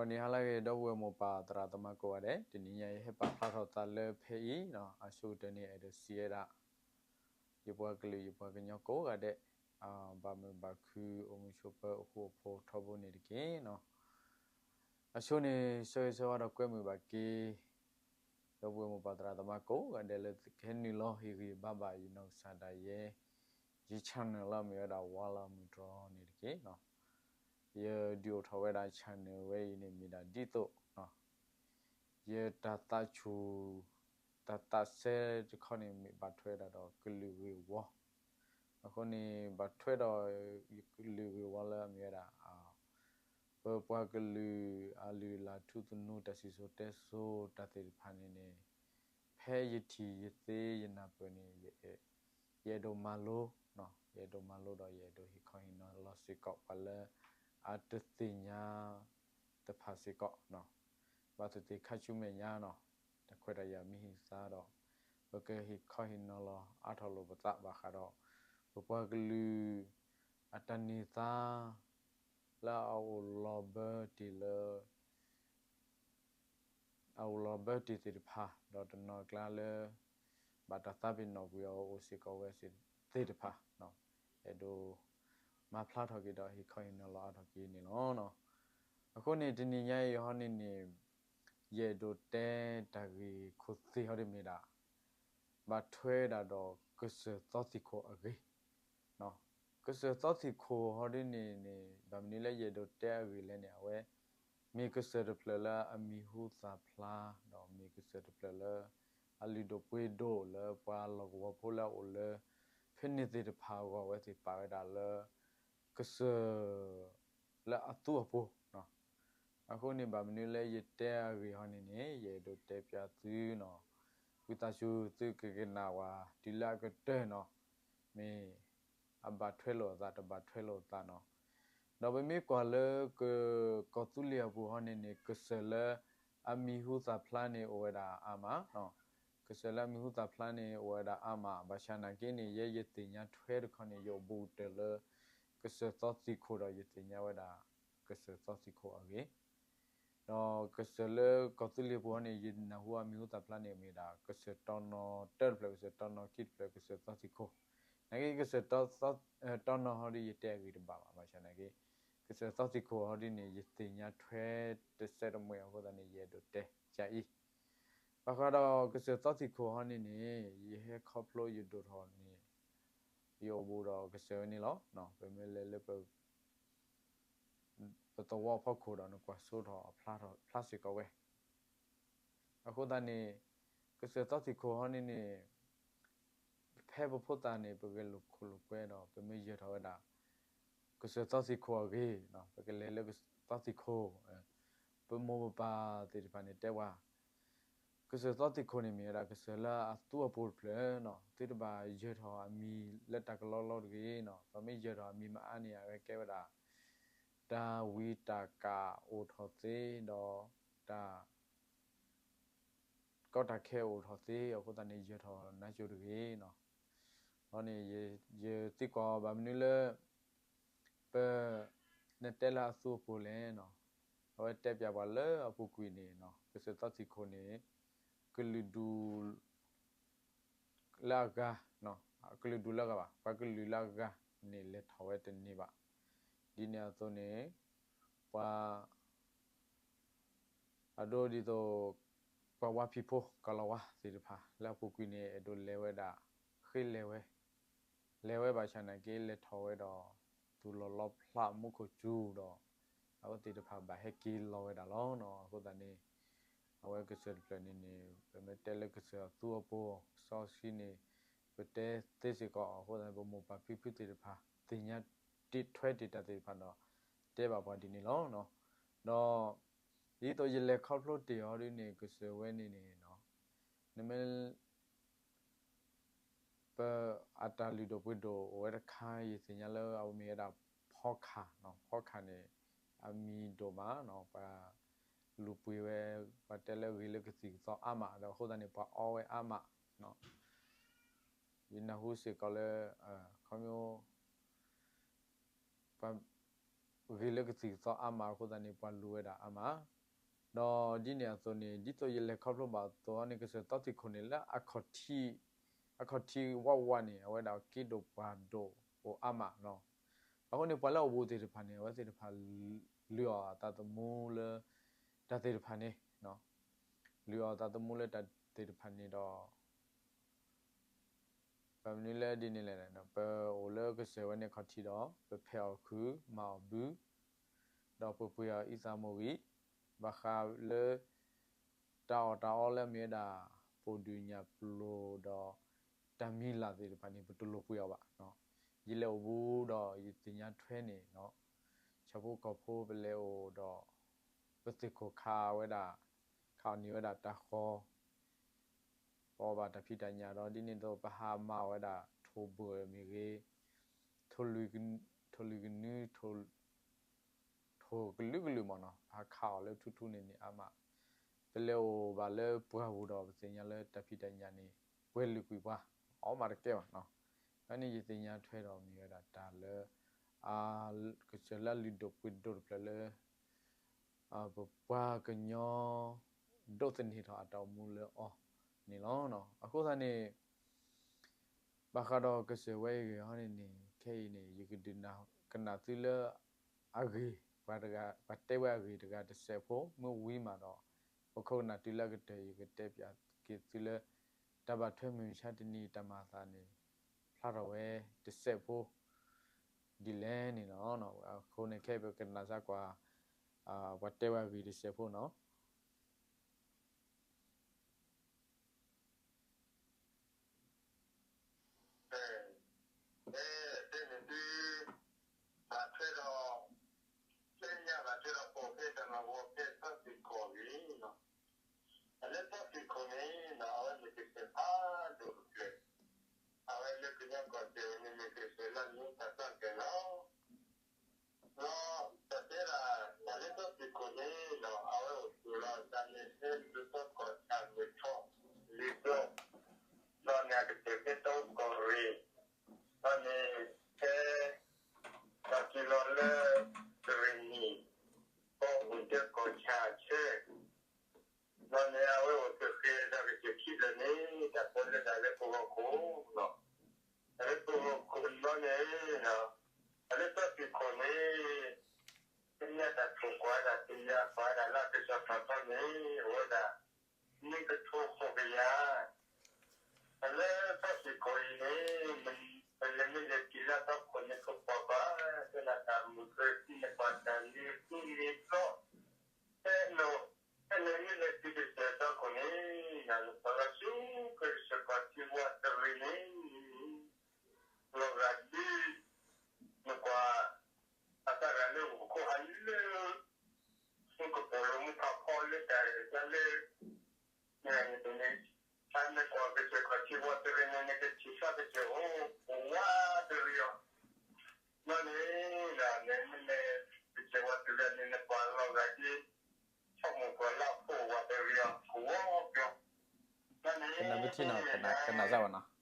ဂီၤနံၤဟါလၢအဂ့ၤ ဒီပုၢ်ဝဲၢ်မိၢ်ပၢ်သရၣ်သမါကိးဂၤဒဲး, တနံၤညါအံၤ ယဟဲပာ်ဖျါထီၣ်သးလၢဖဲအံၤ, အဆိကတၢၢ်န့ၣ် အဲၣ်ဒိးစံးဝဲဒၣ် ယပှၤကလုာ်ယပှၤကညီကိးဂၤဒဲး, ဘၣ်မုာ်ဘၣ်ခု အိၣ်မုာ်ဆိးပၢၤ အိၣ်ဃူအိၣ်ဖိးထီဘိန့ၣ်တက့ၢ်. အဆိန့ၣ် ဆၢဂ့ၤဆၢဝါဒီးကွဲမုာ်ဘၣ်က့ၤ ဒီပုၢ်ဝဲၢ်မိၢ်ပၢ်သရၣ်သမါကိးဂၤဒဲးလၢကဟဲနုာ်လီၤဟ့ၣ်ဂံၢ်ဘါဘၣ်ယနီၢ်ကစၢ်ဒၣ်ယဲ ယ channel လၢအမ့ၢ်ဝဲဒၣ် ဝါလီၤမုၢ်တြီၤန့ၣ်တက့ၢ်. ယဒုးအိၣ်ထီၣ်ဝဲဒၣ် channel ဝဲအံၤန့ၣ်မ့ၢ်ဒၣ်ဒ်သိး ယတၢ်သးဆူၣ် တၢ်သးစဲတခီန့ၣ် မ့ၢ်ဘၣ်ထွဲဒၣ်ဒီးကလုာ်ဂ့ၢ်ဝီ, အဃိန့ၣ် ဘၣ်ထွဲဒီးကလုာ်ဂ့ၢ်ဝီလၢအမ့ၢ်ဝဲဒၣ် ပပှၤကလုာ်အလုၢ်အလၢ်ထူသနူ တၢ်စံၣ်စိၤတဲစိၤတၢ်သ့ၣ်တဖၣ်န့ၣ်န့ၣ် ဖဲယထံၣ်ယသ့ယနၢ်ပၢၢ်န့ၣ် ယအဲၣ်ဒိးမၤလိ, ယအဲၣ်ဒိးမၤလိဒီး ယအဲၣ်ဒိးဟ့ၣ်ခီဟ့ၣ်နီၤလီၤစ့ၢ်ကီး ပှၤလၢအတသ့ၣ်ညါတဖၣ်စ့ၢ်ကီး, ဘၣ်သ့ၣ်သ့ၣ်ခါဆူမဲာ်ညါနီၤ, တၢ်ခွဲးတၢ်ယာ်မ့ၢ်ဟံးသါဒီး ပကဟ့ၣ်ခီဟ့ၣ်နီၤလီၤအါထီၣ်လိာ်ပသးဘၣ်ဃးဒီး ပပှၤကလုာ်အတၢ်န့ၢ်သါ လၢအအိၣ်လီၤဘၢတ့ၢ်လၢ အအိၣ်လီၤဘၢတ့ၢ်သ့ၣ်တဖၣ် ဒီးတနီၤကျါလၢ ဘၣ်တၢ်သးပ့ၤနီၣ်ကွံာ်အီၤအိၣ်စ့ၢ်ကီးဝဲသ့ၣ်တဖၣ်, အဲၣ်ဒိးမၤဖျါထီၣ်က့ၤဒီးဟ့ၣ်ခီဟ့ၣ်နီၤလီၤအါထီၣ်က့ၤန့ၣ်လီၤ. အဃိန့ၣ် တနံၤညါအံၤဟီန့ၣ်န့ၣ် ယအဲၣ်ဒိးတဲတၢ်ဂ့ၢ်ခိၣ်သ့ၣ်ဟီဒ်မ့ၢ်ဒၣ် ဘၣ်ထွဲဒၣ်ဒီးကစၢၢ်သီသံၣ်ခိၣ်အဂ့ၢ် ကစၢၢ်သီသံၣ်ခိၣ်ဟီဒ်န့ၣ်န့ၣ် ဘၣ်မနုၤလၢယအဲၣ်ဒိးတဲအဂ့ၢ်လဲၣ်န့ၣ် အဝဲ မ့ၢ်ကစၢၢ်တဖျၢၣ်လၢအမံၤဟူသၣ်ဖျါ ဒီးမ့ၢ်ကစၢၢ်တဖျၢၣ်လၢ အလုၢ်ဒိၣ်ပှ့ၤဒိၣ်လၢပှၤလီၢ်ကဝီၤဖိလၢအအိၣ်လၢ ဖဲန့ၣ်သ့ၣ်တဖၣ်အဂီၢ် အဝဲသ့ၣ်ပာ်ဝဲဒၣ်လၢ ကစၢၢ် လၢအသူအပူၤ အဃိန့ၣ် ဘၣ်မနုၤလၢယတဲအဂ့ၢ်ဟီန့ၣ်န့ၣ် ယအဲၣ်ဒိးတဲပျးသုနီၤ, ဝံသးစူၤသုကကနၣ်ဝဲတုၤလၢအကတၢၢ်နီၤ, မ့ၢ်အဘၣ်ထွဲလိာ်အသးတဘၣ်ထွဲလိာ်အသးနီၤ, ဒီးပမ့ၢ်ကွၢ်လၢက ကီၢ်သူလ့ၤအပူၤဟီန့ၣ်န့ၣ် ကစၢၢ်လၢအမံၤဟူသၣ်ဖျါန့ၣ်အိၣ်ဝဲဒၣ်အါမး, ကစၢၢ်လၢအမံၤဟူသၣ်ဖျါန့ၣ်အိၣ်ဝဲဒၣ်အါမး ဘၣ်ဆၣ်နာ်က့န့ၣ် ယဲယသ့ၣ်ညါထွဲတခီန့ၣ် ယအိၣ်ဘူးကတၢၢ်လၢ ကစၢၢ်သီသံၣ်ခိၣ်ဒီးယသ့ၣ်ညါဝဲဒၣ် ကစၢၢ်သီသံၣ်ခိၣ်အဂ့ၢ် ဒီးကစၢၢ်လၢကီၢ်သူလ့ၤပူၤဟီန့ၣ် ယနၢ်ဟူအမံၤဟူသၣ်ဖျါန့ၣ်မ့ၢ်ဒၣ် ကစၢၢ်တီနီၤတၢတဖျၢၣ် ကစၢၢ်တီနီၤခံတဖျၢၣ် ကစၢၢ်သီသံၣ်ခိၣ်, နာ်က့ကစၢၢ် တီနီၤဟီဒ်ယတဲအဂ့ၢ်တဘၣ်ဘၣ် ဘၣ်ဆၣ်နာ်က့ ကစၢၢ်သီသံၣ်ခိၣ်ဟီဒ်န့ၣ် ယသ့ၣ်ညါထွဲတစဲးတမှဲာ်အဃိသတးန့ၣ် ယအဲၣ်ဒိးတဲကအံၤ ဘၣ်ဃးဒီးကစၢၢ်သီသံၣ်ခိၣ်ဟီန့ၣ်န့ၣ် ယဟဲခီဖျိယဒိၣ်ထီၣ်န့ၣ် ယအိၣ်ဘူးဒီးကစၢၢ်ဝဲန့ၣ်လီၤ. ပမ့ၢ်လဲၤလၢ ပသဝီဖီခိၣ်ဒီးနကွၢ်စိထီၣ်ဖျါစ့ၢ်ကီးဝဲ, အဃိသတးန့ၣ် ကစၢၢ်သီသံၣ်ခိၣ်ဟီန့ၣ်န့ၣ် ဖဲပဖိသၣ်န့ၣ် ပဂဲၤလိာ်ခိၣ်လိာ်ကွဲဒီး ပမ့ၢ်ယၢၤထီၣ်ဝဲဒၣ် ကစၢၢ်သီသံၣ်ခိၣ်အဂ့ၢ်, ပကလဲၤလၢကစၢၢ်သီသံၣ်ခိၣ်, ပမိၢ်ပပၢ်သ့ၣ်တဖၣ်န့ၣ်တဲပှၤ ကစၢၢ်သီသံၣ်ခိၣ်န့ၣ်မ့ၢ်ဝဲဒၣ် ကစၢၢ်လၢအသူအပူၤတဖျၢၣ်နီၤ, သုတဘၣ်ယၢၤထီၣ်အမံၤလၢတၢ်ကလီကလီတဂ့ၤနီၤ, ပမ့ၢ်ယၢၤထီၣ်အမံၤမအါန့ၣ် အဝဲကဲဝဲဒၣ် တၢ်ဝံတၢ်ကၣ်အိၣ်ထီၣ်သ့ဒီး တၢ် ကီတၢ်ခဲအိၣ်ထီၣ်သ့အဃိသတးန့ၣ် ယၢၤထီၣ်နါစိၤတဂ့ၤနီၤ. အန့ၣ် ယသံကွၢ်ဘၣ်မနုၤလၢ ပ နတဲလၢအသူအပူၤလဲၣ်နီၤ, အဝဲတဲပျးပှၤလၢအပူၤကွံာ်န့ၣ်နီၤ ကစၢၢ်သီသံၣ်ခိၣ်န့ၣ် ကလုာ်ဒူၣ် လၢအဂၤ, ကလုာ်ဒူၣ်လၢအဂၤဘၣ်, ပှၤကလုာ်လၢအဂၤန့ၣ် လဲၤထီၣ်ဝဲတန့ၢ်ဘၣ်. ဒ်န့ၣ်အသိးန့ၣ် ပှၤ အဒိဒ်သိး ပှၤဝါဖံးဖိကလီၤဝါသ့ၣ်တဖၣ် လၢအပူၤကွံာ်န့ၣ် အဲၣ်ဒိးလဲၤဝဲဒၣ် ဃ့လဲၤဝဲ, လဲၤဝဲဘၣ်ဆၣ်နာ်က့ လဲၤထီၣ်ဝဲဒီး သူၣ်လီၤလီဖျးမူခိၣ်စူၤဒီး အဝဲသ့ၣ်တဖၣ်ဘၣ်ဟဲက့ၤလီၤဝဲဒၣ်လီၤနီၤ. အဃိသတးန့ၣ် အဝဲကစၢၢ်တဖျၢၣ်န့ၣ်န့ၣ် ပမ့ၢ်တဲလၢကစၢၢ်အသူအပူၤ စီဆှံန့ၣ် ပတဲသ့စ့ၢ်ကီးအဃိသတးန့ၣ် ပမိၢ်ပၢ်ဖံဖုသ့ၣ်တဖၣ် သ့ၣ်ညါတ့ထွဲတ့ၢ်တၢ်သ့ၣ်တဖၣ်ဒီး တဲဘၣ်ပှၤဒ်န့ၣ်လီၤ. ဒီး ဒ်သိးယလဲၤခီဖျိတ့ၢ်အီၤဒ်န့ၣ် ကစၢၢ်ဝဲန့ၣ်န့ၣ် နမ့ၢ် ပအတၢ်လုၢ်ဒိၣ်ပှ့ၤဒိၣ်အိၣ်ဝဲတခါ ယသ့ၣ်ညါလၢအမ့ၢ်ဝဲဒၣ်ဖီခၣ်, ဖီခၣ်န့ၣ် အမံၤဒိၣ်မး, ပှၤလူၤပှ့ၤဝဲ ပှၤတဲလၢအဂ့ၤလၢကသံၣ်ကသီအါမး ဒီးအဃိသတးန့ၣ် ပှၤအီဝဲအါမး, ယနၢ်ဟူစ့ၢ်ကီးလၢ ခီဖျိ ပှၤ ဂ့ၤလၢကသံၣ်ကသီအါမးအဃိသတးန့ၣ် ပှၤလူၤဝဲဒၣ်အါမး, ဒီးဒ်န့ၣ်အသိးန့ၣ် ဒ်သိးယလဲၤခီဖျိဘၣ်အသိးန့ၣ် ကစၢၢ်သီသံၣ်ခိၣ်န့ၣ် လၢအခီၣ်ထံး, အခီၣ်ထံးဝးဝးန့ၣ် အဝဲဒၣ်က့ဒိၣ်ပှၤဒိၣ်အိၣ်အါမးနီၤ. အဃိန့ၣ် ပှၤလၢအအိၣ်ဘူးသ့ၣ်တဖၣ်န့ၣ် အဝဲသ့ၣ်တဖၣ်လုၢ်အီၣ်အသးသမူလၢ တၢ်သ့ၣ်တဖၣ်န့ၣ် လုၢ်အီၣ်သးသမူလၢတၢ်သ့ၣ်တဖၣ်န့ၣ်ဒီး ပမနုၤလၢဒ်န့ၣ်လဲၣ်, ပအိၣ်လၢကစၢၢ်ဝဲန့ၣ်ခီၣ်ထံးဒီး ပဖဲးအီၣ်ခုး မၤအီၣ်ဘု, ဒီးပပှ့ၤအီၣ်အံသးမိၢ်ဂံၢ်, ဘၣ်ဃးလၢ တၢ်အီၣ်တၢ်အီလၢအမ့ၢ်ဝဲဒၣ် ပိာ်ဒုၣ်ညၣ်ပျိၤဒီး တၢ်မံၤလၢ်သ့ၣ်တဖၣ်န့ၣ် ပတလိၣ်ပှ့ၤအီၤဘၣ်. ယလဲၤအိၣ်ဘူးဒီးယသ့ၣ်ညါထွဲန့ၣ် ဆၣ်ဖိကီၢ်ဖိပလဲၤအိၣ်ဒီး ပသ့ၣ်ခိၣ်ခးဝဲဒၣ်, ခးအီၣ်န့ၢ်ဝဲဒၣ်တၢ်ဃီ, ပအီၣ်ဘၣ်တၢ်ဖံးတၢ်ညၣ်ဒီး ဒ်န့ၣ်အသိး ပဟးမၤအီၣ်ဝဲဒၣ်ထိၣ်ဘှၢၣ်မ့ၢ်ဂ့ၤ, ထိၣ်လွံၢ်ကနွံ, ထိၣ်ကလုာ်ကလုာ်မ့ၢ်နီၤ ပဟးခးအီၣ်လၢထူထူန့ၣ်န့ၣ်အါမး, ပလဲၤအိၣ်ဘၣ်လၢပှၢ်ပူၤဒီး ပသ့ၣ်ညါလၢတၢ်ဖံးတၢ်ညၣ်န့ၣ် ပှဲၤလုာ်ကွံာ်ပှၤ, အီၣ်မးတကဲဘၣ်နီၤ. ဖဲန့ၣ်ယသ့ၣ်ညါထွဲဒီးမ့ၢ်ဝဲဒၣ်တၢ်လၢ ကစၢၢ်လၢအလုၢ်ဒိၣ်ပှ့ၤဒိၣ်တဖျၢၣ်လၢ ပပှၤကညီ ဒိးသန့ၤထီၣ်အတၢ်အိၣ်မူလၢအီၤန့ၣ်လီၤ. အဃိသတးန့ၣ် ဘၣ်ဃးဒီးကစၢၢ်ဝဲအံၤဂ့ၤဟီန့ၣ်န့ၣ် ခဲအံၤန့ၣ် ယကဒုးကနၣ်သုလၢ အဂ့ၢ်, ပှၤတဲဝဲအဂ့ၢ်တဂၤတစဲးဖိ မ့ၢ်ဝံၤမးဒီး ပခိၣ်ကနၣ်တုၤလၢအကတၢၢ် ယကတဲပၠးက့ၤသုလၢ တၢ်ဘၣ်ထွဲမုၢ်မဆါတနံၤတၢ်မၤအသးန့ၣ် ဖျါထီၣ်ဝဲတစဲးဖိ ဒ်လဲၣ်န့ၣ်လီၤ. အဃိန့ၣ်ခဲအံၤပကနၣ်စၢ်ကွၢ် ပှၤတဲဝဲအဂ့ၢ်တစဲးဖိနီၤ. တဲန့ၣ်ဒုး ဘၣ်ထွဲဒီး သ့ၣ်ညါဘၣ်ထွဲဒီး ပအိၣ်ဖဲတၢ်မၤဝီဖဲသီသံၣ်ခိၣ်အဂ့ၢ်နီၤ. အလၢသီသံၣ်ခိၣ်န့ၣ်နီၤ အဝဲမ့ၢ်ကစၢၢ်ဖးဒိၣ်တဖျၢၣ်, အဝဲလၢကညီကီၢ်စဲၣ်န့ၣ် မ့ၢ်ကစၢၢ်လၢအမံၤတၢ်သီကဲၣ်လီၤ. ဒီးတၢ်တဲဒၣ် တၢ်လၢသီသံၣ်ခိၣ်န့ၣ်နီၤ အဝဲအိၣ်သူၣ်လီၤအသးန့ၣ်ဖဲဒူသီကီၢ်ဆၣ်မ့ၢ်ထီၣ်လံၤဘျီ, ဒီးန့ၣ်အကတၢၢ်ဖဲတီကီၢ်ရ့ၣ်, ဒီးန့ၣ်ဖဲ တၢ်က့ၤလီၤလၢ တရ့ၣ်နံၣ်, ကီၢ်အိၣ်ကၢကီၢ်ဆၣ်ဆၢ ဒီးန့ၣ် အဝဲအိၣ်သဃဲၤဒီးကစၢၢ်ခံဖျၢၣ်န့ၣ် တၢ်တဲလၢတၢ်လၢပဂီၢ်ခိၣ်လီၤ. တၢ်လၢပဂီၢ်ခိၣ်လီၤန့ၣ်, တၢ်လၢသီသံၣ်ခိၣ်န့ၣ် သ့ၣ်ညါတၢ်ထိၣ်ကွၢ်ဒၣ် သ့ၣ်ညါကွၢ်ဒၣ်လၢအကစီၣ်ထီၣ်ထီန့ၣ် အဝဲဒၣ် နွံကထိဃိးကယၤ တၢ်လၢသီသံၣ်ခိၣ်အံၤန့ၣ် ပလဲၤမ့ၢ်လဲၤတုၤလၢသီခိၣ်န့ၣ် ကကွၢ်ကွၢ် တဲဒၣ်တၢ်မုၢ်ကရၢၢ်သံန့ၣ် ကွၢ်တၢ်လံၤသူလံၤသီ ဖဲန ဖဲနမ့ၢ်လဲၤတုၤကစၢၢ်သီခိၣ်န့ၣ် နကွၢ်လီၤဆူကစၢၢ်ကီၢ်ထံဝးတရ့ၣ်န့ၣ် လီၤဂာ်ဒ် နကွၢ် အတၢ်ဂၤလၢအိၣ်ခိးဟးလၢ မူကပိာ်လိၤမူဖးဖီလၢတၢ်အဲၣ်တၢ်လၢ နန့ၣ် နကွၢ်ကစၢၢ်ခီၣ်ထံးဝးတရ့ၣ်န့ၣ် နကထံၣ်သးကစၢၢ်အိၣ်ဝးတရ့ၣ်အီၤ, ဘျီန့ၣ် နမ့ၢ်လဲၤကစၢၢ်ဝးတရ့ၣ်န့ၣ် နကွၢ်လီၤဂာ်ဒ် ဆိကမိၣ်ကွၢ်လၢအဖိဝးတရ့ၣ်အီၤ ကဝီၤပျီ, ဘျီန့ၣ် ကနၣ်ဘၣ်ထံနီၤ ကနၣ်စၢ်ဝဲနီၤ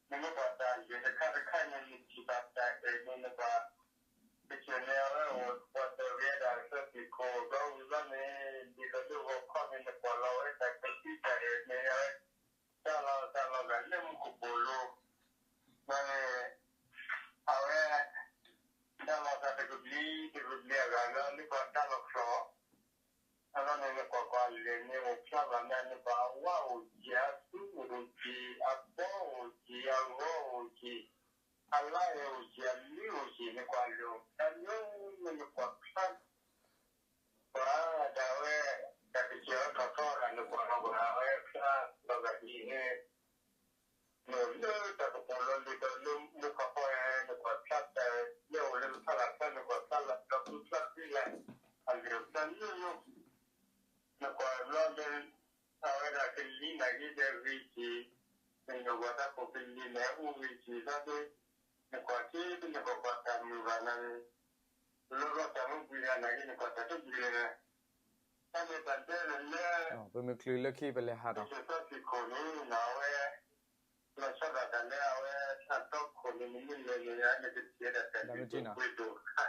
နမ့ၢ်ကွၢ်တၢ်ယဲၢ်တခါတခါန့ၣ် နထံၣ်ဘၣ်တၢ်အဲၣ်န့ၣ် နကွၢ် ကစၢၢ်န့ၣ် အဝဲအိၣ်ပှၤတရ့ၣ်ဒၣ်သၢသံၣ်ခိၣ် ဘျီဝံၤဘျီန့ၣ် ဒ်သိးလၢဂီၤခီန့ၣ် နကွၢ်လီၤဝဲတၢ်ကသံတၢ်အဲၣ်န့ၣ် အဝဲ တၢ်လီၤတၢ်လီၤဂာ်လၢမူကပိာ်လိၤ ဘျီန့ၣ် အဝဲ တၢ်လီၤသးတကဘျံးတကဘျံးအဂၤလၢနကွၢ်တၢ်လီၤချီ အဘျီန့ၣ် နကွၢ်ကွၢ်လဲၣ်န့ၣ် အိၣ်ဖျါဘၣ်မ့ၢ် နကွၢ်အဝါအိၣ်က့ၤ အသူအိၣ်က့ၤ အဘီအိၣ်က့ၤ အဂီၤအိၣ်က့ၤ အလါအဲၣ်အိၣ်က့ၤ အလံၤအိၣ်က့ၤ နကွၢ်လဲၣ်အိၣ်ဖျါလၢ နကွၢ်ဖျါ ကွၢ်ဒၣ်ဝဲ တၢ်ကစၢၢ်ထီၣ်ထီအဂၤ နကွၢ်လီၤကွၢ်ဝဲဖျါလီၤဂာ်ဒ်န့ၣ် နအိၣ်လၢတၢ်ကပီၤလီၤလံၤဒီးလၢမူခီၣ်ဖီ နကွၢ်ဖျါတၢ်လၢအိၣ်လၢနဖီလာ်ဖျါ နကွၢ်ဖျါလီၤဒီးဖျါဖျါလၢ အလဲၤဖျါလၢ နကွၢ်ဘျီဒီး အဝဲဒၣ်ကလံၤနာ်က့ဒီးဂ့ၤက့ၤ, နနုာ်ဂီၤတၢ်ခိၣ်ကလံၤန့ၣ် အူဂ့ၤက့ၤသီဒီး နကွၢ်က့ၤ နကွၢ်ကွၢ်တၢ်မုာ်ဘၣ်နၤန့ၣ် လီၤဂီၢ်တၢ်မုာ်ဘှံးဂၤနာ်က့ နကွၢ်တၢ်တဘှံးလၢၤန့ၣ်, တၢ်န့ၣ်တၢ်ဒဲလၢ ပမ့ၢ်ချုးလၢခံပလဲၤဟးဒီး ကစၢၢ်သီသံၣ်ခိၣ်န့ၣ် အဝဲ လီၤဆီဒၣ်တၢ်လၢအဝဲ သီသံၣ်ခိၣ်န့ၣ် နမ့ၢ်လဲၤန့ၣ် နကထံၣ်ဝဲဒၣ်တၢ်လံၤဒိၣ်ပှ့ၤဒိၣ်ခါ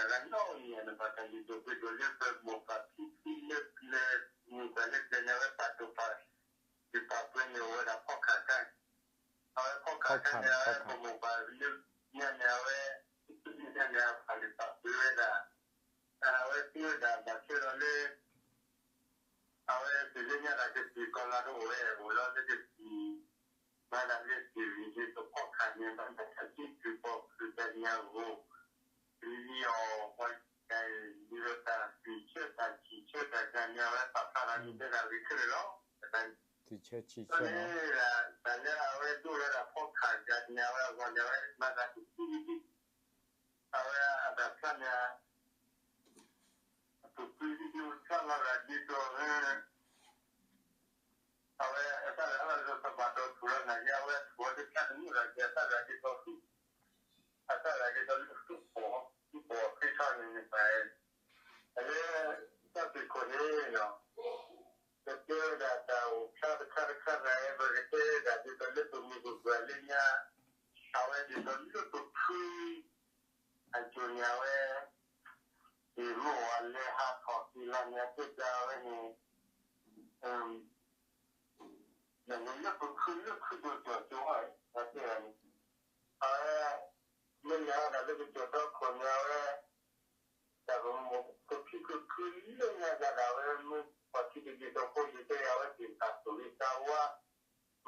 တၢ်ဂၤနီၣ်န့ၣ် နဘၣ်တၢ်လုၢ်ဒိၣ်ပှ့ၤဒိၣ်လၢပမိၢ်ပၢ်ဖံဖုလၢပျၢၤ မုၢ်ပၢ်လၢပျၢၤန့ၣ် အဝဲပာ်ဒိၣ်ပာ် ဒုးပာ်ပှ့ၤန့ၣ်အိၣ်ဝဲဒၣ်ဖီခၣ်ကါ, အဝဲဖီခၣ်ကါန့ၣ် အဝဲပမိၢ်ပၢ်လၢညါန့ၣ် အဝဲ ညါန့ၣ် အပာ်လုၢ်ပာ်ပှ့ၤဝဲဒၣ် အဝဲသ့ဝဲဒၣ်ဘၣ်ထွဲဒီးလၢ အဝဲသ့ၣ်လၢညါဒၣ်ကသံၣ်ကီၤလၤတအိၣ်ဝဲ အိၣ်လီၤလၢကသံၣ် မၤဒၣ်လၢသ့ၣ်ရံၣ်ဒ်သိးဖီခၣ်န့ၣ် ဘၣ်တၢ်ထံၣ်တုၤပိာ်ဖုၣ်တၢ်ညၣ်ဂိၢ် လံအီၤ ပှၤတၢ်အံၤ ဒ်သိးတၢ်သံၣ်ဆၢတၢ်ဆံၣ်ဆၢတၢ်ကါန့ၣ် အဝဲပာ်ဖျါထီၣ်န့ၣ်တဲဒၣ်ဂ့ၤခဲလၢာ်လီၤ. သံၣ်ဆၢဆံၣ်ဆၢလီၤ. တၢ်လၢအဝဲဒိၣ်ဝဲဒၣ်ဖီခၣ်ကါန့ၣ် အဝဲအဂီၢ်န့ၣ် အဝဲမၤသးတသံဒံး အဝဲအတၢ်ဖျါန့ၣ် အပူၤကွံာ်ဒ်သိးဖျါလီၤဂာ်ဒ်သိး အဝဲအသၣ်ဂၤလီၤဒ်သိးပှၤဘၣ်ဒိးထူၣ်လီၤနၤယဲ အဝဲထူၣ်အီၤတဖျါတမုာ်လီၤက့ၤ အသၣ်ဂၤဒ်သိး အသၣ်ဂၤဒ်သိးလၢသုးပိာ် သုးပိာ်ဃ့ထီၣ်န့ၣ်န့ၣ်ပှၤ အလၢ တၢ်သ့ၣ်ခိၣ်န့ၣ် ပတဲဝဲဒၣ်တၢ်အိၣ်ဖျါတခါတခါဂၤ ပကတဲဝဲဒၣ်ဒ်သိးလၢပမုၢ်ပပှၢ်လၢညါ အဝဲဒ်သိးလၢပဖု အစိၤန့ၣ် အဝဲ ယမိၢ်အလဲၤဟးထီၣ်က့ၤလီၤန့ၣ် အတဲပျးဝဲန့ၣ် နန့ၣ်လၢပဖုလၢဖုဒိၣ်ကၠီၣ်ကၠိဝဲ အတဲဝဲန့ၣ် အဝဲ မ့ၢ်လဲၤဝဲဒၣ်လၢကစၢၢ်တီခိၣ်န့ၣ် အဝဲ တၢ်ကမိၣ်ကဖံကဖုလၢညါဒၣ် အဝဲမ့ၢ်ပှၤထံတဘ့ၣ်ဒီးဖိယတဲအဝဲသ့ၣ်တဖၣ် သူၣ်ဂ့ၤသးဝါ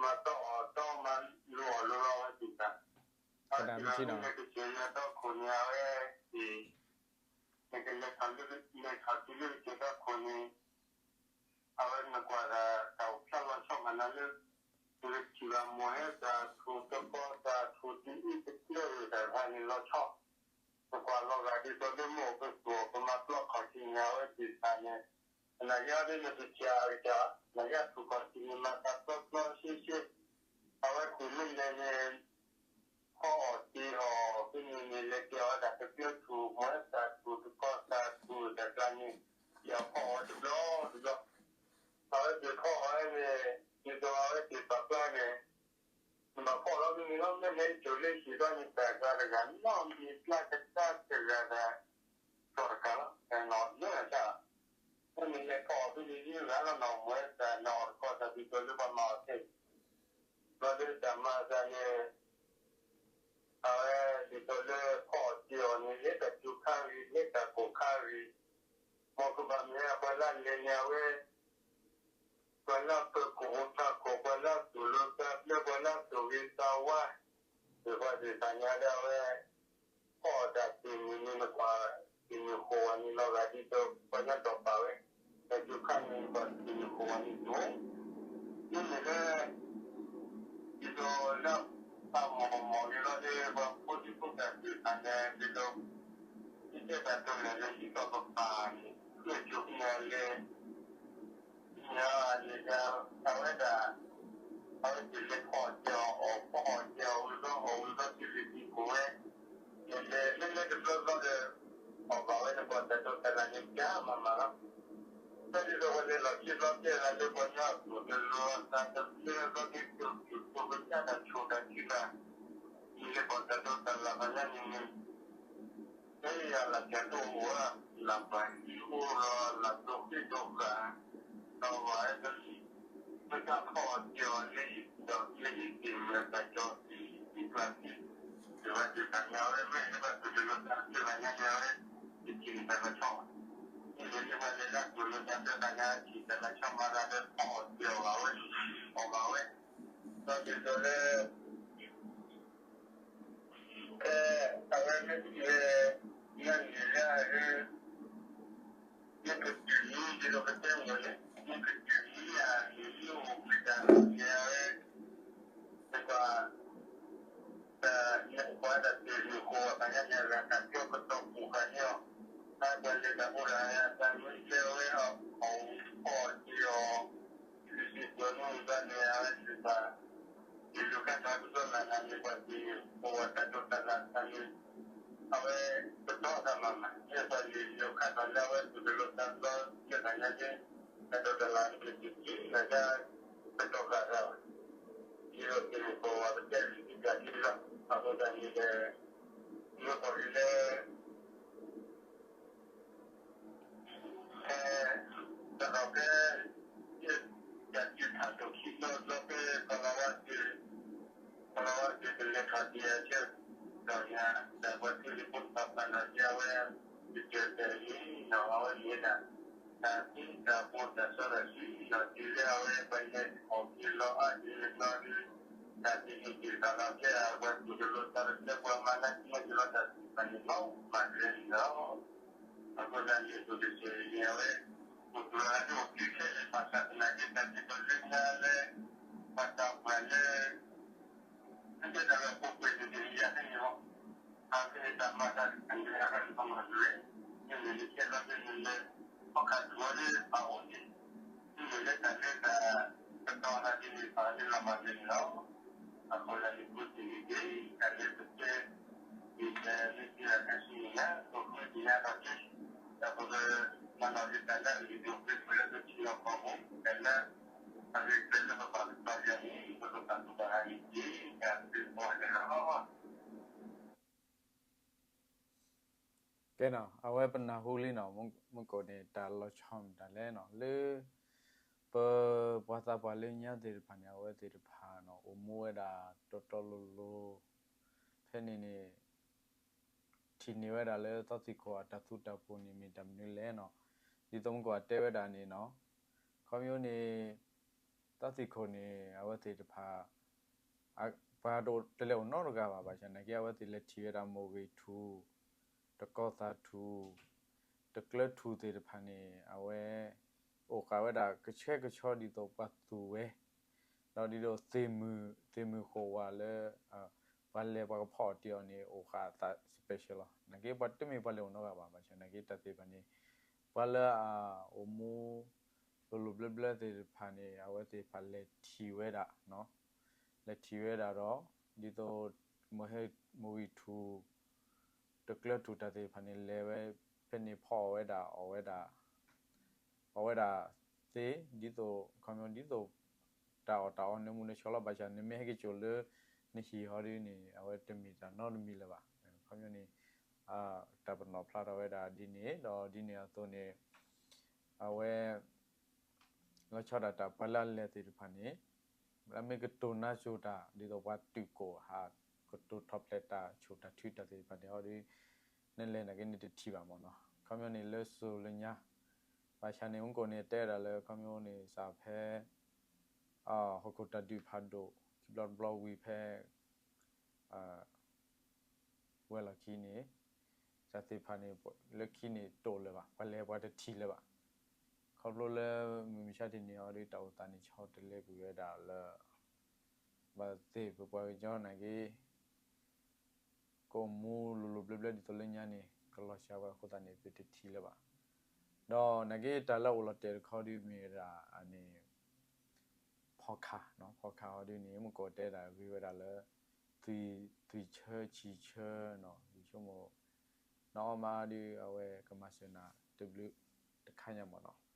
မၤတီအီၣ်တီမၤလိအီၣ်လိလီၤအဝဲသ့ၣ်တဖၣ် အဝဲသ့ၣ်လီၤမ့ၢ်လၢကစၢၢ်ယွၤတီခိၣ်န့ၣ် အဝဲသ့ၣ် နကလဲၤထီၣ်လၢ လဲၤထီၣ်တုၤလၢကစၢၢ်တီခိၣ်န့ၣ် အဝဲနကွၢ်ဒၣ်တၢ်အိၣ်ဖျါလီၤဆီမးနၤလၢ နကထံၣ်ဘၣ်မိၢ်ဟဲသၣ်ထူၣ်တကီသၣ်ထူၣ်တအံၤတကျဲဂ့ၤတၢ်တဖၣ်န့ၣ်လီၤဆီ နကွၢ်လီၤဂာ်ဒ်သိးလၢမိၢ်ပသူၣ်အီၤ ပမၤပျီခီၣ်ထံးန့ၣ် အဝဲသ့ၣ်တဖၣ်န့ၣ် နၤယါဒ်နတထံၣ်အကစၢ် နၤယါထူၣ်ခီၣ်ထံးန့ၣ် မၤသးပျီပျီရှဲရှဲ အဝဲသ့ၣ်မ့ၢ်လဲၤန့ၣ် ဖီအီၣ်တ့ၢ်အီၣ် ဖဲန့ၣ်န့ၣ် လဲၤကဲအီၣ်ဝဲဒၣ်တကျၢထူၣ် မိၢ်ဟဲသၣ်ထူၣ်တကီသၣ်ထူၣ်တၢ်ကျါန့ၣ် ကဲအီၣ်ဖီအီၣ်ဝဲတဘျီတဘျီ အဝဲသ့ၣ်ဖီအီၣ်ဝဲန့ၣ် ဒ်သိးအဝဲသ့ၣ်ပာ်ဖျါန့ၣ် နဘၣ်ဖီအီၣ်လီၤမ့ၢ်န့ၣ်လီၤ မ့ၢ်လဲၤကၠိၤလၢဟံၣ်ဘျီန့ၣ် တၢ်ကျါတဂၤနီၢ်မ့ၢ်ပျၢ်ကတၢၢ်တဂၤဒီး ကီၢ်တကးလီၤ နီၢ်မ့ၢ်လဲၤဖီအီၣ်ဖဲန့ၣ်ယုၢ်ဂၤလီၤနီၢ် မိၢ်ဟဲသၣ်နီၢ်အီၣ်တကီသၣ်ဒ်သိးလၢပှၤမၤအီၣ်ထဲ ဘျီလၢတၢ်မၤအသးန့ၣ် အဝဲဒ်သိးလၢဖီအီၣ်တ့ၢ်အီၣ်န့ၣ် လဲၤတၢ်ကၠိခါဂ့ၤ လဲၤတၢ်ကိၢ်ခါဂ့ၤ, မ်ကဘၣ်မ့ၢ်အပှၤလၢလဲၤန့ၣ် အဝဲ ပှၤလၢအပၢၤကီၢ်အိၣ်ထးခိၣ် ပှၤလၢအသူၣ်လိၤသးဘျၢ ပှၤလၢအသူၣ်ဂ့ၤသးဝါ ပှၤသ့ၣ်တဖၣ်ညါလၢအဝဲ ဖီအီၣ်တၢ်သ့ၣ်မုၢ်န့ၣ် နကွၢ်သ့ၣ်မုၢ်ဃိးဝဲန့ၣ်လီၤဂာ်ဒ်သိး ပှၤညါတီၢ်ပာ်ဝဲ တၢ်ကၠိခါန့ၣ် နကွၢ်သ့ၣ်မုၢ်ဃိးဝဲန့ၣ်တအိၣ် မ့မ့ၢ်လၢ ဒ်သိးလၢပှၤမီၢ်မီၢ်ဂ့ၤလီၤလၢ ပှၤဖိဒံဖိသၣ်သ့ၣ်တဖၣ်န့ၣ် ဒ်သိး ဒ်တဲတၢ်တိၢ်န့ၣ်လၢ ဒ်သိးပပၢ်န့ၣ် ဃ့ၢ်ကၠိဖဲန့ၣ်လၢ န့ၣ်န့ၣ် အဝဲဒၣ် အဝဲသ့ၣ်လဲၤဖီအီၣ်တ့ၢ်အီၣ် အီၣ်ဖီအီၣ်တ့ၢ်အီၣ်ဝံၤဘျီ အီၣ်ဝံၤဘျီ သံသံသံခိၣ်ဝဲ လဲၤလဲၤလဲၤလဲၤတဘျီဘျီဒီး အီၣ်ဘၣ်ဝဲန့ၣ် ပှၤတၢ်ဒိးတၢ်လၢ်န့ၣ် ကမၤမၤလီၤ. တၢ်ဒ်သိးပလဲၤလီၢ်ခံဘျီ တဲဂၤလၢပှၤညီအသူၣ်တလိၤသးတဘျၢဘျီ ဒ်သိးပကစၢ်တၢ်ဆိၣ်တၢ်ထုးတၢ်ထုးဘၣ် မ့ၢ်လၢပှၤတၢ်ဒိးတၢ်လၢ်ဘၣ်ညါန့ၣ်န့ၣ် မ့ၢ်ယၤလၢ်ကၠၢ်တအိၣ်ဧါ, လၢ်ပှၤဟံၣ်အိၣ်လီၤ လၢ်ဒိဃ့ဒိဃာ်, ဒီးဝဲတလံၤ, မ့ၢ်တၢ်ဖီအီၣ်တ့ၢ်အီၣ်လၢဟံၣ်ဒီးလၢဟံၣ်သ့ၣ်မ့ၢ်တၢ်ကၠီသံၣ်သံၣ်ပျၢ်သံၣ်, ဒ်ဝဲဒၣ်တၢ်ညါဝဲ မ့ၢ်လၢပှၤသူၣ်တလိၤသးတဘျၢဘၣ်ညါန့ၣ် အဝဲ တထံၣ်န့ၢ်တၢ်လီၤဆီ, မ့မ့ၢ်လၢပှၤလၢသူၣ်တလိၤသးတဘျၢဘၣ်ညါ ထံၣ်တၢ်လီၤဆီမၤသးဒီးဖီအီၣ်တ့ၢ်အီၣ်ဘၣ်ဝဲ, အီၣ်ဘၣ်ဝဲ, ဒီးဒ်သိးလၢ ဖဲအဝဲမ့ၢ်ထံၣ်ဝဲ ညါန့ၣ်လၢအဟဲ မ့ၢ်ကတုၤမံၤဒ်သိးပတဲမ့ၢ်န့ၣ် မ့ၢ်ကတုၤမံၤအဂ့ၢ် မ့ၢ်အိၣ်ဘှံးတၢ်အဂ့ၢ်န့ၣ် အဝဲ နကွၢ် တၢ် နကွၢ်တၢ်သ့ၣ်မုၢ်ဃိးအသးညါန့ၣ် အဂၤတၢ်ပျီကတီၤပူၤဃာ်န့ၣ်အီၤ, တၢ်ပှၤလဲၤတၢ်အိၣ်တၢ်အသးမ့ၢ်လဲၤဝဲအီၤ အီၣ်အီၣ်တ့ၢ်အီၣ် စံးစံးပျီၤန့ၣ်ဘၣ်န့ၣ် အဝဲသ့ၣ်တဖၣ် ယလူၤခါထီၣ်တဘျီလၢ်လၢ်န့ၣ် ပှၤသ့ၣ်ညိၣ်ပဝဲတၢ်ဒိးတၢ်လၢ်တဖၣ်န့ၣ် အဝဲပတီၢ်တၢ်မၤမး မ့ၢ်ပှၤလၢယလူၤခါထီၣ်လၢအဝဲသူၣ်တလိၤသးတဘျီလၢ်လၢ်ညါန့ၣ် တၢ်ဒိးတၢ်လၢ်န့ၣ် တက့ၤလၢ်ဒၣ်ပတီၢ်ဃာ်တၢ်ဘၣ် ဒ်သိးသ့ၣ်ညိၣ်ပဝဲပတဲလံာ်စံးပျၢ်စံးလီၤ အဃိသတးန့ၣ်ဒီး မ့ၢ်ပှၤလၢ ဒီးဒ်အဝဲ ယတဲတဲလံနီၤ အဝဲမ့ၢ်ဒၣ် တၢ်သံတၢ်ပှိၢ်တၢ်စီတၢ်ဆှံနီၤ တုၤလၢအဝဲပလဲၤအီၣ်က့ၤလီၤအါက့ၤလီၤဒီး တၢ်သံန့ၣ်က့ၤတၢ်လီၤကဲ ပှၤတူၢ်တလိာ်တၢ်တကဲ ပှၤမၤလၢက့ၤလီၤတၢ်သံတဖၣ်န့ၣ်လီၤ မၤတလဲန့ၣ်လီၤ. အဃိသတးန့ၣ် ပကစၢ်န့ၣ် အဝဲ ပကြၢးလၢအိၣ်တုၤခဲလၢာ် ဘၣ်ဆၣ်သနာ်က့ တၢ်သံတၢ်လၢညါလၢ ပှၤတၢ်ပှၢ်လၢ အကဲဒၣ်လၢပူၤကွံာ်တက့ၢ် ယၤန့ၣ်လီၤ. အဝဲန့ၣ်တၢ်မၤတၢ်တခါန့ၣ် အဝဲန့ၣ်ပမၤတလဲ, မ့မ့ၢ်လၢကဲလီၤဒ်န့ၣ်လၢ အခါတဂီၤလၢအအိၣ်န့ၣ်, မ့မ့ၢ်လၢတၢ်လၢတၢ်ကတီၤသးဒ်န့ၣ် ပှၤလၢလီၤမၤတလဲန့ၣ်လီၤ. အဃိသတးန့ၣ် ပူၤကွံာ်တက့ၢ် တၢ်လၢပတဲ မ့ၢ်တၢ်လၢကဲဒၣ်တၢ်ဆူမဲာ်ညါ ပဃုသ့ၣ်ညါထီၣ်က့ၤ, ဒီးပကမၤလီၤက့ၤတၢ်လၢအဂ့ၤဒိၣ်က့ၤပှၤလၢပထံလီၢ်ကီၢ်ပူၤ တၢ်လၢ အဂ့ၤကတၢၢ်လၢပဘၣ်ကတီၤယၤန့ၣ် ပကဘၣ်ကဘၣ်ဟးဂီၤက့ၤ တၢ်သ့ၣ်တဖၣ်န့ၣ်လီၤ. ကဲနီၤ အဝဲပနၢ်ဟူလံနီၤ မုၢ်ကိးန့ၣ် တၢ်လီၤဆီမတၤလဲၣ်နီၤ လၢ ပ ပှၤသးပှၢ်လၢညါသ့ၣ်တဖၣ်န့ၣ် အဝဲသ့ၣ်တဖၣ်နီၤ အိၣ်မူဝဲဒၣ်တီတီလိၤလိၤ ဖဲန့ၣ်န့ၣ် ထံၣ်န့ၢ်ဝဲဒၣ်လၢသီသံၣ်ခိၣ်အတၢ်သူတၢ်ပှိၢ်န့ၣ် မ့ၢ်တၢ်မနုၤလဲၣ်နီၤ. ဒ်သိးမုၢ်ကိးအတဲဝဲဒၣ်န့ၣ်နီၤ, ခီဖျိန့ၣ် သီသံၣ်ခိၣ်န့ၣ် အဝဲသ့ၣ်တဖၣ် ပှၤတလဲၤအိၣ်နီတဂၤဘၣ် ဘၣ်ဆၣ်နာ်က့ အဝဲသ့ၣ်လဲၤထံၣ်ဝဲဒၣ်မိၢ်ဂ့ၢ်ထူၣ်, တကီၢ်သးထူၣ်, တကျၢထူၣ်သ့ၣ်တဖၣ်န့ၣ် အဝဲ အိၣ်ဃာ်ဝဲဒၣ်ကဆှဲကဆှီဒ်သိးပှၤသူၣ်ဝဲ ဒီးဒ်သိး သ့ၣ်မုၢ်ဃိးဝါလၢ ပှၤလဲၤပှၤကဖီအီၣ်တ့ၢ်အီၤန့ၣ် အိၣ်ဃာ်အသး special လီၤ. နာ်က့ပှၤတမ့ၢ်ပှၤလဲၤအိၣ်နီတဂၤဘၣ် ဘၣ်ဆၣ်နာ်က့တၢ်သ့ၣ်တဖၣ်န့ၣ် ပှၤလၢအအိၣ်မူ လိၤလိၤဘျၢဘျၢသ့ၣ်တဖၣ်န့ၣ် အဝဲသ့ၣ်တဖၣ်လဲၤထံၣ်ဝဲဒၣ် လဲၤထံၣ်ဝဲဒၣ်ဒီး ဒ်သိး မိၢ်ဟဲ မိၢ်ဂံၢ်ထူၣ် တကျၢထူၣ်တၢ်သ့ၣ်တဖၣ်န့ၣ် လဲၤဝဲဖဲန့ၣ်ဖီအီၣ်ဝဲဒၣ် အီၣ်ဝဲဒၣ် အီၣ်ဝဲဒၣ်သ့ ဒ်သိး ခီဖျိဒ်သိး တၢ်အီၣ်တၢ်အီနၢမူနၢဆှီလီၤ. ဘၣ်ဆၣ် နမ့ၢ်ဟဲက့ၤစိာ်လၢ နဟံၣ်ဟီဒ်န့ၣ် အဝဲတမ့ၢ်တၢ်နီတမံၤလၢၤဘၣ်. ခီဖျိန့ၣ် တၢ်ပနီၣ်ဖျါထီၣ်ဝဲဒၣ်ဒ်န့ၣ် ဒီးဒ်န့ၣ်အသိးန့ၣ် အဝဲ လီၤဆီဒၣ်တၢ်ပှၤလၢအလဲၤသ့ၣ်တဖၣ်န့ၣ် လၢမ့ၢ်ကတိၤနါစိၤတၢ် ဒ်သိးပှၤတုာ်ကိၣ်ဟး ကတိၤထီၣ်ဖျဲးတၢ်ဆိၣ်တၢ်ထုတၢ်သ့ၣ်တဖၣ်န့ၣ် အီၤဒ် နလဲၤနာ်က့န့ၣ်တထံၣ်ဘၣ်မ့ၢ်နီၤ. ခီဖျိန့ၣ်လၢစိၤလၢညါ ဘၣ်ဆၣ်န့ၣ် မုၢ်ကိးန့ၣ်တဲဒၣ်လၢ ခီဖျိန့ၣ်စးဖဲ ဟီၣ်ခိၣ်တၢ်ဒုးဖးဒိၣ် ခံဘျီတဘျီဝံၤဖဲ ဝဲလီၢ်ခံန့ၣ် တၢ်သ့ၣ်တဖၣ်န့ၣ် လၢခံန့ၣ်တအိၣ်လၢၤဘၣ်, ပှၤလဲၤပှၤတထံၣ်လၢၤဘၣ်. ခီဖျိလၢမုၢ်မဆါတနံၤအံၤဒီး တၢ်အိၣ်သးန့ၣ်ဆီတလဲကွံာ်ဝဲဒၣ်လၢ ဘၣ်သ့ၣ်ပပှၤကညီနာ်က့ ကအိၣ်မူလိၤလိၤဘျၢဘျၢဒ်သိးလၢညါန့ၣ် ကလီၤစှၤဝဲအဃိသတးန့ၣ် ပတထံၣ်လၢၤဘၣ်. ဒီးနာ်က့တၢ်လၢအိၣ်လီၤတဲာ်တခီဒုးမ့ၢ်ဝဲဒၣ်န့ၣ် ဖီခါ, ဖီခါအီၤဒုးန့ၣ် မုၢ်ကိးတဲဒၣ်ဂ့ၤဝဲဒၣ်လၢ သွံၣ်ဆၢဆံၣ်ဆၢနီၤ ယဆိကမိၣ် နအီၣ်မးဒုး အဝဲကမၤစၢၤနၤတဘျုးတခါညါမ့ၢ်နီၤ.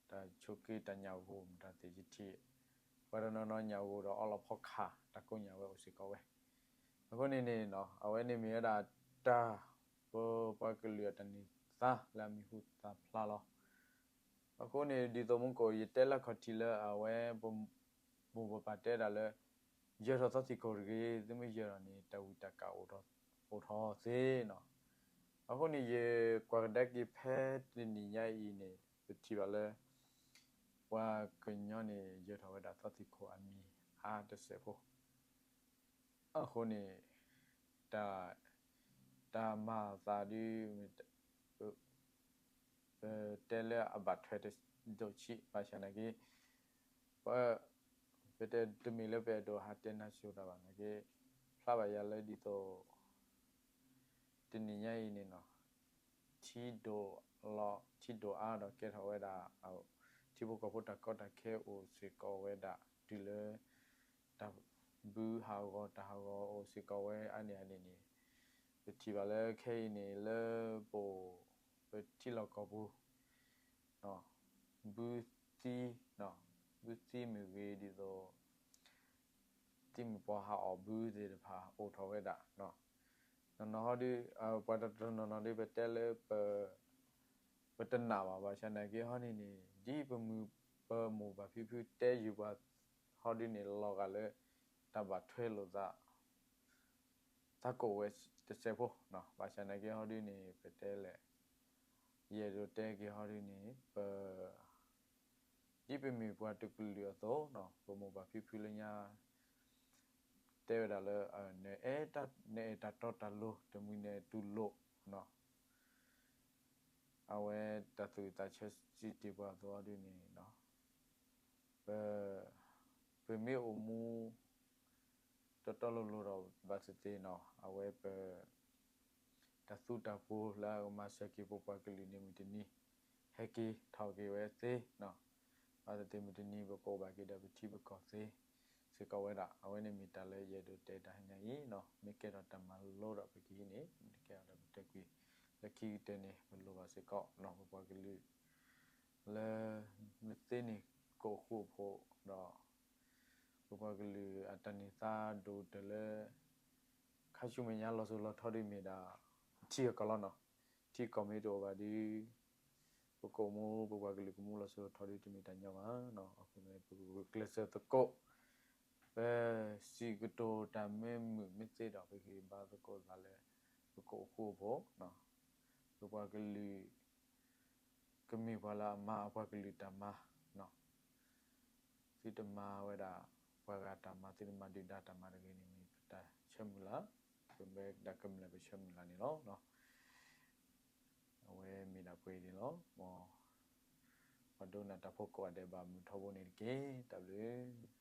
တၢ်ဆိးက့တၢ်ညၣ်ဂိၢ်မတၤသ့ၣ်ယထံၣ် ပှၤတနီၤနီၤညၣ်ဂိၢ်ဒီးအီလီၤဖီခါ တၢ်ကိးညၣ်ဝဲအိၣ်စ့ၢ်ကီးဝဲ. အဃိန့ၣ်န့ၣ်နီၤ အဝဲန့ၣ်မ့ၢ်ဝဲဒၣ်တၢ် ပပှၤကလုာ်အတၢ်န့ၢ်သါလၢအမံၤဟူသၣ်ဖျါလီၤ. အဃိန့ၣ် ဒ်သိးမုၢ်ကိးယတဲလၢခီၣ်ထံးလၢအဝဲ ပမိၢ်ပပၢ်တဲဒၣ်လၢ ယၢၤထီၣ်သီသံၣ်ခိၣ်တဂ့ၤ, သုမ့ၢ်ယၢၤထီၣ်န့ၣ် တၢ်ဝံၣ်တၢ်ကၢ်အိၣ်ထီၣ်သ့နီၤ. အဃိန့ၣ် ယကွၢ်ကဒါက့ၤဖဲတနံၤညါအံၤန့ၣ် ပထံၣ်ဘၣ်လၢ ပှၤကညီန့ၣ် ယၢၤထီၣ်ဝဲဒၣ်သီသံၣ်ခိၣ်အမံၤအါတစဲးဖိ အဃိန့ၣ် တၢ် တၢ်မၤအသးဒ် ပတဲလၢအဘၣ်ထွဲဒိၣ်ဆံး ဘၣ်ဆၣ်နာ်က့ ပ ပတဲတမ့ၢ်လၢပအဲၣ်ဒိးဟးတဲနါစိၤတၢ်ဘၣ်နာ်က့ ဖျါဘၣ်ယၤလၢဒ်သိး တနံၤညါအံၤန့ၣ်နီၤ ထံဒိၣ်လီၤ ထံဒိၣ်အါဒီးကဲထီၣ်ဝဲဒၣ် ထံဖိကီၢ်ဖိတၢ်ကီတၢ်ခဲအိၣ်စ့ၢ်ကီးဝဲဒၣ် တုၤလၢ တၢ်ဘုဟးဂီၤတၢ်ဟးဂီၤအိၣ်စ့ၢ်ကီးဝဲအါန့ၢ်အန့ၣ်န့ၣ် ပထံၣ်ဘၣ်လၢခဲအံၤန့ၣ် လၢပအိၣ် ပထံလီၢ်ကီၢ်ပူၤ ဘုသံ ဘုသံမ့ၢ်ဂ့ၤဒ်သိး သံမ့ၢ်ပှၤဟးအီၣ်ဘုသ့ၣ်တဖၣ်အိၣ်ထီၣ်ဝဲဒၣ် နီၢ်နီၢ်ဟီဒု ပှၤတနီၤနီၤဒု ပတဲလၢ ပတနာ်ဘၣ် ဘၣ်ဆၣ်နာ်က့ဟီန့ၣ်န့ၣ် ဒ်ပမုၢ်ပမိၢ်ပၢ်ဖံဖုတဲယုာ်ပှၤဟီဒုန့ၣ် လီၤဂာ်လၢ တၢ်ဘၣ်ထွဲလိာ်သး သးကိးဝဲ တစဲးဖိ, ဘၣ်ဆၣ်နာ်က့ဟီဒုန့ၣ် ပတဲလဲၣ်, ယအဲၣ်ဒိးတဲက့ၤဟီဒုန့ၣ် ပ ဒ်ပမ့ၢ်ပှၤတကလုာ်အသိး, ပမိၢ်ပၢ်ဖံဖုလၢညါ တဲဝဲဒၣ်လၢ နအဲၣ်တၢ်တီတၢ်လိၤ တမှံၤနတူၢ်လိာ်, အဝဲတၢ်သူၣ်ဝံၣ်သးဆၢစံးတ့ၢ်ပှၤအသိးဟီဒုန့ၣ် ပ ပမ့ၢ်အိၣ်မူ တီတီလိၤလိၤဒီးဘၣ်သ့ၣ်သ့ၣ်နီၤ, အဝဲပ တၢ်သူတၢ်ပှီၤလၢအကမၤစၢၤက့ၤပပှၤကလုာ်န့ၣ် မုၢ်တနံၤ ဟဲက့ၤထီၣ်က့ၤဝဲသ့နီၤ, ဘၣ်သ့ၣ်သ့ၣ်မုၢ်တနံၤ ပကအိၣ်ဘၣ်က့ၤဒီးပထံပကီၢ်သ့စ့ၢ်ကီးဝဲဒၣ်, အဝဲန့ၣ်မ့ၢ်တၢ်လၢယအဲၣ်ဒိးတဲတၢ်ဟါညါအံၤနီၤ, မ့ၢ်ကဲထီၣ်တၢ်မၤလိဒီးပကဟံးန့ၣ် မ့ၢ်တကဲထီၣ်ဒီးပတဲကွံာ်, လၢခံကတၢၢ်န့ၣ် ပလိၣ်ဘၣ်စ့ၢ်ကီးနီၤ ပပှၤကလုာ် လၢ မ့ၢ်သ့န့ၣ် ကအိၣ်ဃူအိၣ်ဖိးဒီး ပပှၤကလုာ်အတၢ်န့ၢ်သါဒိၣ်တၢၢ်လၢ ခါဆူမဲာ်ညါလီၤစိၤလီၤထီဒုးမ့ၢ်ဒၣ် ထံအကီၢ်လီၤနီၤ, ထံကီၢ်မ့ၢ်တအိၣ်ဘၣ်ဒီး ပကအိၣ်မူ ပပှၤကလုာ်ကမူလီၤစိၤလီၤထီဒုးတမ့ၢ်တၢ်ညီဘၣ်နီၤ, အဃိန့ၣ် ပကဂုာ်ကျဲးစၢးသကိး ပစံးကတိၤတၢ်မ့ၢ်မုာ်မ့ၢ်သ့ဒီး ပကဟ့ၣ်ဘါသကိးသးလၢ ပကအိၣ်ဃူအိၣ်ဖိး, ပပှၤကလုာ် ကမ့ၢ်ပှၤလၢအမၤအပှၤကလုာ်တၢ်မၤ, သုတမၤဝဲဒၣ် ပှၤဂၤတၢ်မၤ သုတမၤဒုၣ်ဒါတၢ်မၤတဂ့ၤန့ၣ် မ့ၢ်ပတၢ်ဆၢမုၢ်လၢ်, ပမ့ၢ်ဒၣ်ကမျၢၢ်ပဆၢမုၢ်လၢ်န့ၣ်လီၤ. အဝဲမ့ၢ်ဒၣ်ပှဲၤအံၤန့ၣ်လီၤ. မ်ပှၤဒိကနၣ်တၢ်ဖိကိးဂၤဒဲးဘၣ်မုာ်ထီဘိန့ၣ်တက့ၢ်. တၢ်ဘျုး